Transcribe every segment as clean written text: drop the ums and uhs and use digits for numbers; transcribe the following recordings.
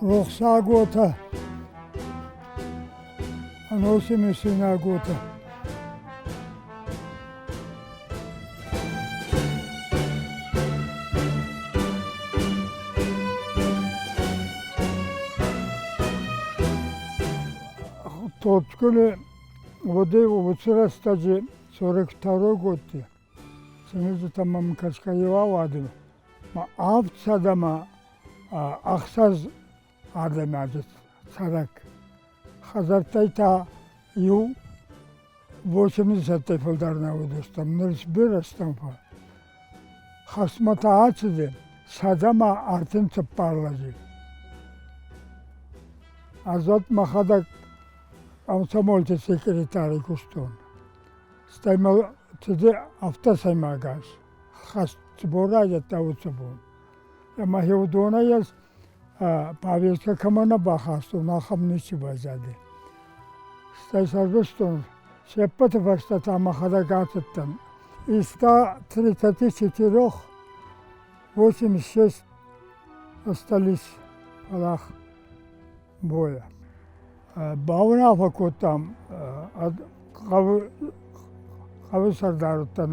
Рохсаг уотӕ, ӕноси мысинаг уотӕ. Тоткули уыди уыцы рӕстӕджы 42 годти. Цымыдзытӕ мӕм кӕсгӕ-иу ауады, ма авд сӕдӕмӕ ӕхсӕз адӕймаджы цӕрӕг. Хӕдзӕрттӕй та иу восемьдесяттӕй фылдӕр нӕ уыдыстӕм, ныр сбирӕ стӕм. Хӕстмӕ та ацыди 134 лӕджы. Ӕз уӕд мӕхӕдӕг комсомолты секретарӕй куыстон. Стӕй мыл цыди афтӕ сӕймагӕс, хӕст цы бон райдыдта, уыцы бон. Ӕмӕ уыдонӕй ӕз повестка кӕмӕ нӕ бахастон, ахӕм ничи баззади. Стӕй сӕрвыстон, се ппӕты фӕстӕ та мӕхӕдӕг ацыдтӕн. Из 134 86 остались в полях боя. Бауынаффӕ кодтам хъӕуы сӕрдар уыдтӕн.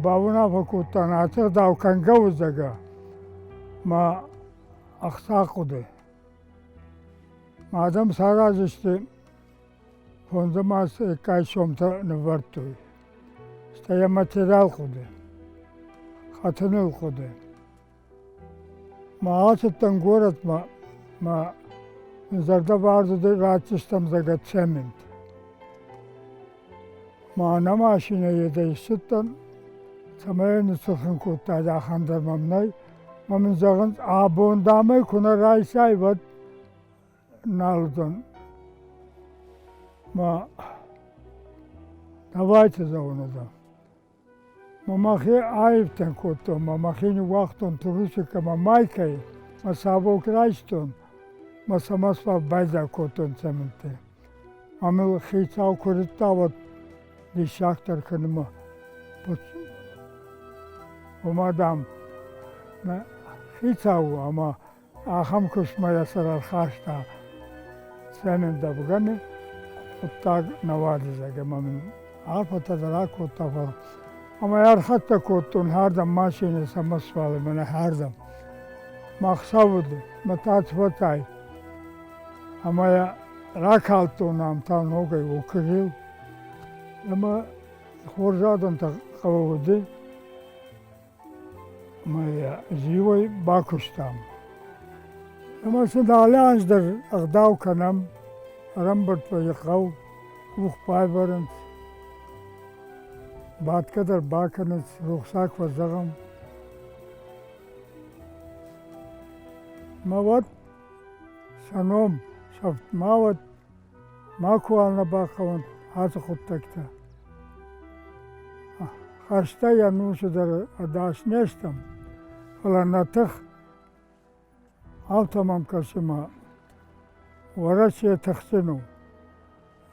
Бауынаффӕ кодтам, ацы ӕгъдау кӕнгӕ у, зӕгъгӕ, мӕ ӕхца хъуыды. Адӕм сараздзысты фондзӕм аз кӕй сомтӕ нывӕрдтой. Стӕй йӕ материал хъуыды, хӕтыныл хъуыды. Ма ацыдтӕн горӕтмӕ, мӕ зӕрдӕвӕрд уыд ратдзыстӕм зӕгъгӕ цемент. Ма нӕ машинӕйы дӕй ссыдтӕн, цӕмӕй ныццырхын кодтаид, ахӕм дӕр мӕм нӕй. Мӕ мын зӕгъынц, абон дам ӕй куы нӕ райсай, уӕд нал уыдзӕн. Ма давайте зӕгъын уыдзӕн. Ма мӕхи аивтӕ кодтон, ма мӕхи ныууагътон трусик ӕмӕ майкӕйы, мӕ савок райстон, мӕ самосвал байдзаг кодтон цементӕй. Ма мыл хицау куы рыдта, уӕд диссагдӕр кӕны мӕ. Ома, дам, мӕ хицау у ӕмӕ Ахӕм куыстмӕ йӕ сӕр ӕрхаста цемент ӕвгӕны хъуыддаг нӕ уадзы, зӕгъгӕ, ӕмӕ мын арфӕтӕ дӕр акодта, фӕлӕ ӕмӕ йӕ ӕрхӕццӕ кодтон хӕрдӕм машинӕ самосвалы мӕнӕ хӕрдӕм. Мӕ ӕхсӕв уыд, мӕ тӕц фӕцӕй. Ӕмӕ йӕ ракалдтон ам та ногӕй окрыл. Ӕмӕ хорз адӕмтӕ хъӕуы уыди. Ӕмӕ йӕ зиуӕй бакуыстам. Ӕмӕ сын алы аз дӕр ӕгъдау кӕнӕм, ӕрӕмбырд вӕййы хъӕу, къух байвӕрынц, бадгӕ дӕр бакӕнынц, рухсаг фӕзӕгъӕм. Ӕмӕ уӕд сӕ ном сӕфт ма уӕд, макуал нӕ бахъӕуӕнт ацы хъуыддӕгтӕ. Хӕстӕй ӕнусы дӕр ӕдас не стӕм, фӕлӕ нӕ тых алкӕмӕн кӕсы мӕ Уӕрӕсе тыхджын у,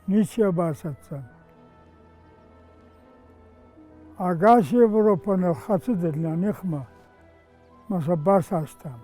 ничи йӕ басӕтдзӕн. Ӕгас Европӕ ныл хӕцыд нӕ ныхмӕ, мӕ сӕ басастам.